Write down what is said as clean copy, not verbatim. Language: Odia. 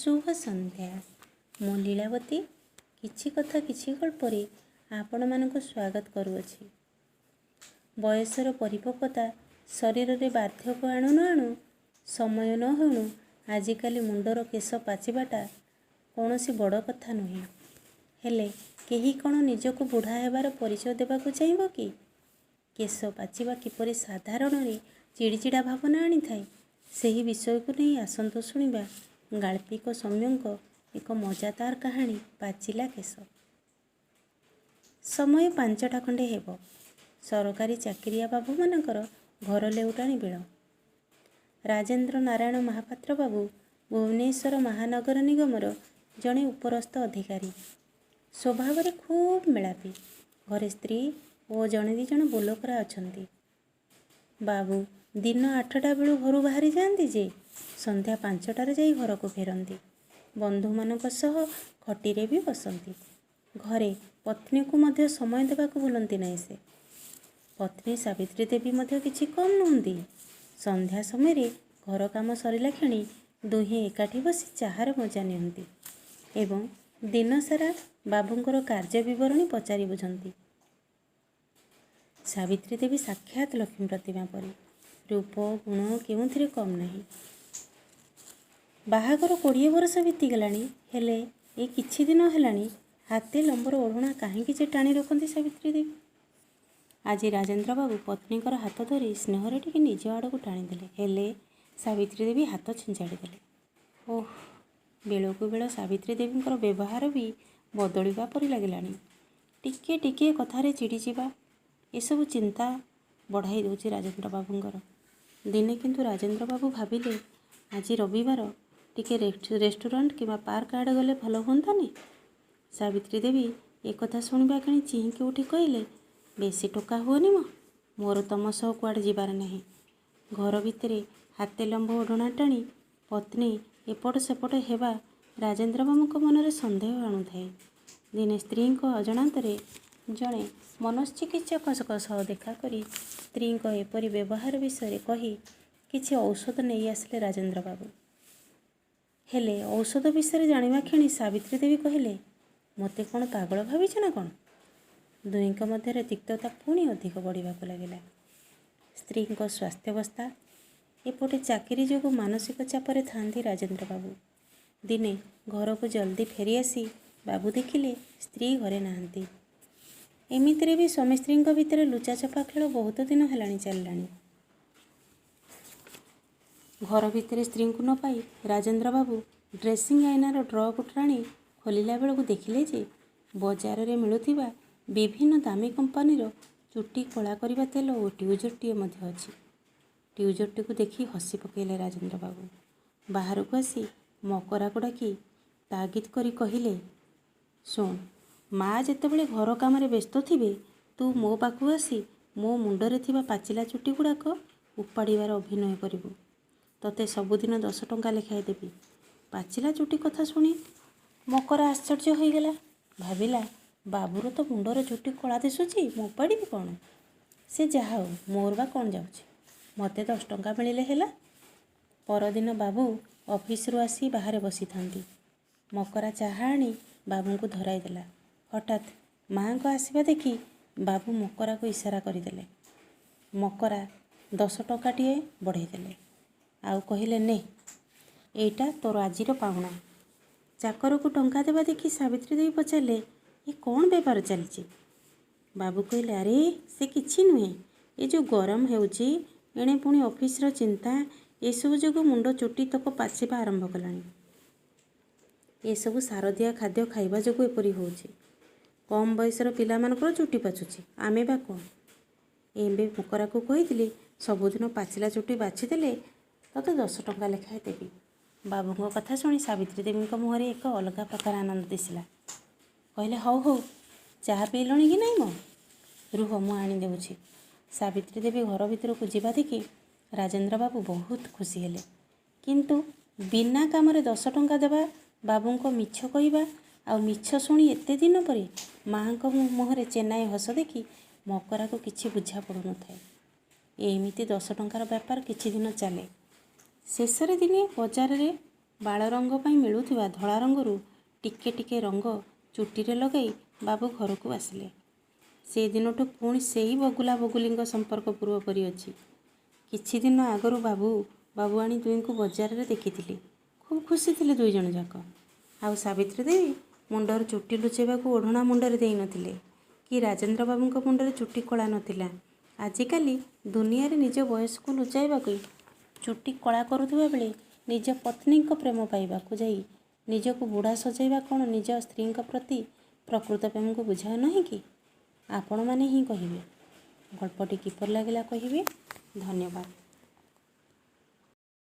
ଶୁଭ ସନ୍ଧ୍ୟା। ମୁଁ ଲୀଳାବତୀ କିଛି କଥା କିଛି ଗଳ୍ପରେ ଆପଣମାନଙ୍କୁ ସ୍ୱାଗତ କରୁଅଛି। ବୟସର ପରିପକ୍ୱତା ଶରୀରରେ ବାର୍ଦ୍ଧକ୍ୟ ଆଣୁ ନ ଆଣୁ, ସମୟ ନ ହେଉଣୁ ଆଜିକାଲି ମୁଣ୍ଡର କେଶ ପାଚିବାଟା କୌଣସି ବଡ଼ କଥା ନୁହେଁ। ହେଲେ କେହି କ'ଣ ନିଜକୁ ବୁଢ଼ା ହେବାର ପରିଚୟ ଦେବାକୁ ଚାହିଁବ କି? କେଶ ପାଚିବା କିପରି ସାଧାରଣରେ ଚିଡ଼ିଚିଡ଼ା ଭାବନା ଆଣିଥାଏ, ସେହି ବିଷୟକୁ ନେଇ ଆସନ୍ତୁ ଶୁଣିବା ଗାଳ୍ପିକ ସୌମ୍ୟଙ୍କ ଏକ ମଜାଦାର କାହାଣୀ, ପାଚିଲା କେଶ। ସମୟ 5ଟା ଖଣ୍ଡେ ହେବ। ସରକାରୀ ଚାକିରିଆ ବାବୁମାନଙ୍କର ଘର ଲେଉଟାଣି ବେଳ। ରାଜେନ୍ଦ୍ର ନାରାୟଣ ମହାପାତ୍ର ବାବୁ ଭୁବନେଶ୍ୱର ମହାନଗର ନିଗମର ଜଣେ ଉପରସ୍ଥ ଅଧିକାରୀ। ସ୍ୱଭାବରେ ଖୁବ୍ ମେଳାପି। ଘରେ ସ୍ତ୍ରୀ ଓ ଜଣେ ଦି ଜଣ ବୋଲକରା ଅଛନ୍ତି। ବାବୁ ଦିନ 8ଟା ବେଳୁ ଘରୁ ବାହାରି ଯାଆନ୍ତି ଯେ ସନ୍ଧ୍ୟା 5ଟାରେ ଯାଇ ଘରକୁ ଫେରନ୍ତି। ବନ୍ଧୁମାନଙ୍କ ସହ ଖଟିରେ ବି ବସନ୍ତି। ଘରେ ପତ୍ନୀକୁ ମଧ୍ୟ ସମୟ ଦେବାକୁ ଭୁଲନ୍ତି ନାହିଁ ସେ। ପତ୍ନୀ ସାବିତ୍ରୀ ଦେବୀ ମଧ୍ୟ କିଛି କମ୍ ନୁହନ୍ତି। ସନ୍ଧ୍ୟା ସମୟରେ ଘର କାମ ସରିଲା କ୍ଷଣି ଦୁହେଁ ଏକାଠି ବସି ଚାହାର ମଜା ନିଅନ୍ତି ଏବଂ ଦିନସାରା ବାବୁଙ୍କର କାର୍ଯ୍ୟ ବିବରଣୀ ପଚାରି ବୁଝନ୍ତି। ସାବିତ୍ରୀ ଦେବୀ ସାକ୍ଷାତ ଲକ୍ଷ୍ମୀ ପ୍ରତିମା ପରି। ରୂପ ଗୁଣ କେଉଁଥିରେ କମ୍ ନାହିଁ। ବାହାଘର 20 ବରଷ ବିତିଗଲାଣି। ହେଲେ ଏ କିଛି ଦିନ ହେଲାଣି ହାତେ ଲମ୍ବର ଓଢ଼ଣା କାହିଁକି ଯେ ଟାଣି ରଖନ୍ତି ସାବିତ୍ରୀ ଦେବୀ। ଆଜି ରାଜେନ୍ଦ୍ର ବାବୁ ପତ୍ନୀଙ୍କର ହାତ ଧରି ସ୍ନେହରେ ଟିକେ ନିଜ ଆଡ଼କୁ ଟାଣିଦେଲେ। ହେଲେ ସାବିତ୍ରୀ ଦେବୀ ହାତ ଛିଞ୍ଚାଡ଼ି ଦେଲେ। ଓଃ, ବେଳକୁ ବେଳ ସାବିତ୍ରୀ ଦେବୀଙ୍କର ବ୍ୟବହାର ବି ବଦଳିବା ପରି ଲାଗିଲାଣି। ଟିକେ ଟିକେ କଥାରେ ଚିଡ଼ିଯିବା, ଏସବୁ ଚିନ୍ତା ବଢ଼ାଇ ଦେଉଛି ରାଜେନ୍ଦ୍ର ବାବୁଙ୍କର। ଦିନେ କିନ୍ତୁ ରାଜେନ୍ଦ୍ର ବାବୁ ଭାବିଲେ, ଆଜି ରବିବାର, ଟିକେ ରେଷ୍ଟୁରାଣ୍ଟ କିମ୍ବା ପାର୍କ ଆଡ଼େ ଗଲେ ଭଲ ହୁଅନ୍ତାନି? ସାବିତ୍ରୀ ଦେବୀ ଏକଥା ଶୁଣିବା କ୍ଷଣି ଚିହିଁକି ଉଠି କହିଲେ, ବେଶୀ ଟୋକା ହୁଅନି ମ, ମୋର ତମ ସହ କୁଆଡ଼େ ଯିବାର ନାହିଁ। ଘର ଭିତରେ ହାତେ ଲମ୍ବ ଓଢ଼ଣା ଟାଣି ପତ୍ନୀ ଏପଟ ସେପଟ ହେବା ରାଜେନ୍ଦ୍ର ବାବୁଙ୍କ ମନରେ ସନ୍ଦେହ ଆଣୁଥାଏ। ଦିନେ ସ୍ତ୍ରୀଙ୍କ ଅଜାଣତରେ ଜଣେ ମନୋଚିକିତ୍ସକଙ୍କ ସହ ଦେଖା କରି ସ୍ତ୍ରୀଙ୍କ ଏପରି ବ୍ୟବହାର ବିଷୟରେ କହି କିଛି ଔଷଧ ନେଇ ଆସିଲେ ରାଜେନ୍ଦ୍ର ବାବୁ। ହେଲେ ଔଷଧ ବିଷୟରେ ଜାଣିବା କ୍ଷଣି ସାବିତ୍ରୀ ଦେବୀ କହିଲେ, ମୋତେ କ'ଣ ପାଗଳ ଭାବିଛ ନା କ'ଣ? ଦୁହିଁଙ୍କ ମଧ୍ୟରେ ତିକ୍ତତା ପୁଣି ଅଧିକ ବଢ଼ିବାକୁ ଲାଗିଲା। ସ୍ତ୍ରୀଙ୍କ ସ୍ୱାସ୍ଥ୍ୟାବସ୍ଥା, ଏପଟେ ଚାକିରି ଯୋଗୁଁ ମାନସିକ ଚାପରେ ଥାଆନ୍ତି ରାଜେନ୍ଦ୍ର ବାବୁ। ଦିନେ ଘରକୁ ଜଲ୍ଦି ଫେରିଆସି ବାବୁ ଦେଖିଲେ ସ୍ତ୍ରୀ ଘରେ ନାହାନ୍ତି। ଏମିତିରେ ବି ସ୍ୱାମୀ ସ୍ତ୍ରୀଙ୍କ ଭିତରେ ଲୁଚାଛପା ଖେଳ ବହୁତ ଦିନ ହେଲାଣି ଚାଲିଲାଣି। ଘର ଭିତରେ ସ୍ତ୍ରୀଙ୍କୁ ନ ପାଇ ରାଜେନ୍ଦ୍ର ବାବୁ ଡ୍ରେସିଂ ଆଇନାର ଡ୍ରକୁ ଟାଣି ଖୋଲିଲା ବେଳକୁ ଦେଖିଲେ ଯେ ବଜାରରେ ମିଳୁଥିବା ବିଭିନ୍ନ ଦାମୀ କମ୍ପାନୀର ଚୁଟି କଳା କରିବା ତେଲ ଓ ଟ୍ୟୁଜରଟିଏ ମଧ୍ୟ ଅଛି। ଟ୍ୟୁଜରଟିକୁ ଦେଖି ହସି ପକାଇଲେ ରାଜେନ୍ଦ୍ର ବାବୁ। ବାହାରକୁ ଆସି ମକରାକୁ ଡାକି ତାଗିଦ କରି କହିଲେ, ଶୁଣ, ମା ଯେତେବେଳେ ଘର କାମରେ ବ୍ୟସ୍ତ ଥିବେ, ତୁ ମୋ ପାଖକୁ ଆସି ମୋ ମୁଣ୍ଡରେ ଥିବା ପାଚିଲା ଚୁଟି ଗୁଡ଼ାକ ଉପାଡ଼ିବାର ଅଭିନୟ କରିବୁ। ତୋତେ ସବୁଦିନ 10 ଟଙ୍କା ଲେଖାଏଁ ଦେବି। ପାଚିଲା ଚୁଟି କଥା ଶୁଣି ମକରା ଆଶ୍ଚର୍ଯ୍ୟ ହୋଇଗଲା। ଭାବିଲା, ବାବୁର ତ ମୁଣ୍ଡର ଚୁଟି କଳା ଦିଶୁଛି, ମୁଁ ଉପାଡ଼ିବି କ'ଣ? ସେ ଯାହା ହେଉ, ମୋର ବା କ'ଣ ଯାଉଛି, ମୋତେ 10 ଟଙ୍କା ମିଳିଲେ ହେଲା। ପରଦିନ ବାବୁ ଅଫିସରୁ ଆସି ବାହାରେ ବସିଥାନ୍ତି। ମକରା ଚାହା ଆଣି ବାବୁଙ୍କୁ ଧରାଇ ଦେଲା। ହଠାତ୍ ମାଆଙ୍କ ଆସିବା ଦେଖି ବାବୁ ମକରାକୁ ଇସାରା କରିଦେଲେ। ମକରା 10 ଟଙ୍କାଟିଏ ବଢ଼େଇ ଦେଲେ ଆଉ କହିଲେ, ନେ, ଏଇଟା ତୋର ଆଜିର ପାଉଣା। ଚାକରକୁ ଟଙ୍କା ଦେବା ଦେଖି ସାବିତ୍ରୀ ଦେବୀ ପଚାରିଲେ, ଏ କ'ଣ ବେପାର ଚାଲିଛି? ବାବୁ କହିଲେ, ଆରେ ସେ କିଛି ନୁହେଁ, ଏ ଯେଉଁ ଗରମ ହେଉଛି, ଏଣେ ପୁଣି ଅଫିସର ଚିନ୍ତା, ଏସବୁ ଯୋଗୁଁ ମୁଣ୍ଡ ଚୁଟି ତକ ପାଚିବା ଆରମ୍ଭ କଲାଣି। ଏସବୁ ସାରଦିଆ ଖାଦ୍ୟ ଖାଇବା ଯୋଗୁଁ ଏପରି ହେଉଛି। କମ୍ ବୟସର ପିଲାମାନଙ୍କର ଚୁଟି ପାଚୁଛି, ଆମେ ବା କ'ଣ? ଏବେ ମକରାକୁ କହିଥିଲି ସବୁଦିନ ପାଚିଲା ଚୁଟି ବାଛିଦେଲେ ତୋତେ 10 ଟଙ୍କା ଲେଖାଏଁ ଦେବି। ବାବୁଙ୍କ କଥା ଶୁଣି ସାବିତ୍ରୀ ଦେବୀଙ୍କ ମୁହଁରେ ଏକ ଅଲଗା ପ୍ରକାର ଆନନ୍ଦ ଦିଶିଲା। କହିଲେ, ହଉ ହଉ, ଚାହା ପିଇଲଣି କି ନାହିଁ ମ? ରୁହ, ମୁଁ ଆଣିଦେଉଛି। ସାବିତ୍ରୀ ଦେବୀ ଘର ଭିତରକୁ ଯିବା ଦେଖି ରାଜେନ୍ଦ୍ର ବାବୁ ବହୁତ ଖୁସି ହେଲେ। କିନ୍ତୁ ବିନା କାମରେ 10 ଟଙ୍କା ଦେବା, ବାବୁଙ୍କ ମିଛ କହିବା ଆଉ ମିଛ ଶୁଣି ଏତେ ଦିନ ପରେ ମାଆଙ୍କ ମୁହଁରେ ଚେନାଏ ହସ ଦେଖି ମକରାକୁ କିଛି ବୁଝା ପଡ଼ୁନଥାଏ। ଏମିତି 10 ଟଙ୍କାର ବେପାର କିଛି ଦିନ ଚାଲେ। ଶେଷରେ ଦିନେ ବଜାରରେ ବାଳ ରଙ୍ଗ ପାଇଁ ମିଳୁଥିବା ଧଳା ରଙ୍ଗରୁ ଟିକେ ଟିକେ ରଙ୍ଗ ଚୁଟିରେ ଲଗାଇ ବାବୁ ଘରକୁ ଆସିଲେ। ସେ ଦିନଠୁ ପୁଣି ସେଇ ବଗୁଲା ବଗୁଲିଙ୍କ ସମ୍ପର୍କ ପୂର୍ବପରି ଅଛି। କିଛିଦିନ ଆଗରୁ ବାବୁ ବାବୁଆଣୀ ଦୁହିଁଙ୍କୁ ବଜାରରେ ଦେଖିଥିଲି। ଖୁବ୍ ଖୁସି ଥିଲେ ଦୁଇଜଣ ଯାକ। ଆଉ ସାବିତ୍ରୀ ଦେବୀ ମୁଣ୍ଡର ଚୁଟି ଲୁଚାଇବାକୁ ଓଢ଼ଣା ମୁଣ୍ଡରେ ଦେଇନଥିଲେ କି ରାଜେନ୍ଦ୍ର ବାବୁଙ୍କ ମୁଣ୍ଡରେ ଚୁଟି କଳା ନଥିଲା। ଆଜିକାଲି ଦୁନିଆରେ ନିଜ ବୟସକୁ ଲୁଚାଇବାକୁ ଚୁଟି କଳା କରୁଥିବା ବେଳେ ନିଜ ପତ୍ନୀଙ୍କ ପ୍ରେମ ପାଇବାକୁ ଯାଇ ନିଜକୁ ବୁଢ଼ା ସଜାଇବା କ'ଣ ନିଜ ସ୍ତ୍ରୀଙ୍କ ପ୍ରତି ପ୍ରକୃତ ପ୍ରେମକୁ ବୁଝାଏ ନୁହେଁ କି? ଆପଣମାନେ ହିଁ କହିବେ। ଗଳ୍ପଟି କିପରି ଲାଗିଲା କହିବେ। ଧନ୍ୟବାଦ।